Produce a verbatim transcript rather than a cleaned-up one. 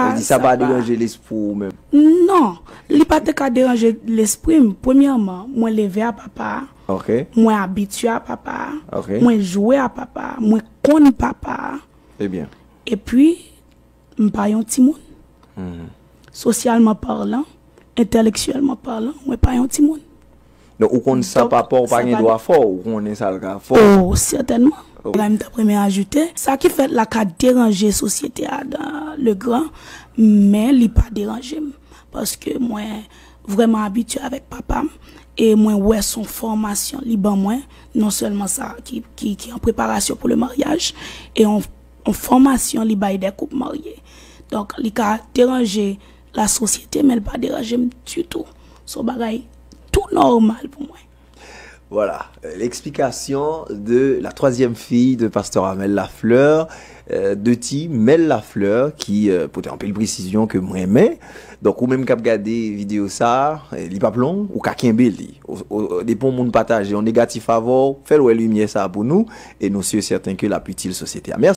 Ou di sa pa deranje lespri w menm? Non, li pa te ka deranje lespri m. Premyèman, mwen leve a papa a. Ok. Mwen abitye a papa a. Ok. Mwen jwe a papa a. Mwen konn papa a. Ebyen. Epi, m pa yon timoun. Sosyalman palan, entèlektyèlman palan, mwen pa yon timoun. Donk, ou konn sa papa w pa gen dwa fè w, ou konnen sa l ka fè w. Oh, sètènman. Bagay m t ap renmen ajoute, sa ki fèt la ka deranje sosyete a dan le gran, men li pa deranje m. Paske mwen vrèman abitye avèk papa m, e mwen wè se yon fòmasyon li ban mwen, non sèlman sa ki, ki, ki an preparasyon pou le maryaj, e yon, yon fòmasyon li bay de koup marye. Donk, li ka deranje lasosyete, men l pa deranje m ditou. Se yon bagay tou nòmal pou mwen. Voilà, euh, l'explication de la troisième fille de Pasteur Amel Lafleur, euh, de ti Mel Lafleur, ki euh, pote anpil presizyon ke m renmen. Donk, ou menm k ap gade videyo sa, euh, li p ap long, ou ka kenbe li. Depi yon moun pataje yon negatif avè w, fè l wè limyè sa pou nou, e nou si e sèten ke l ap itil sosyete a. Mèsi.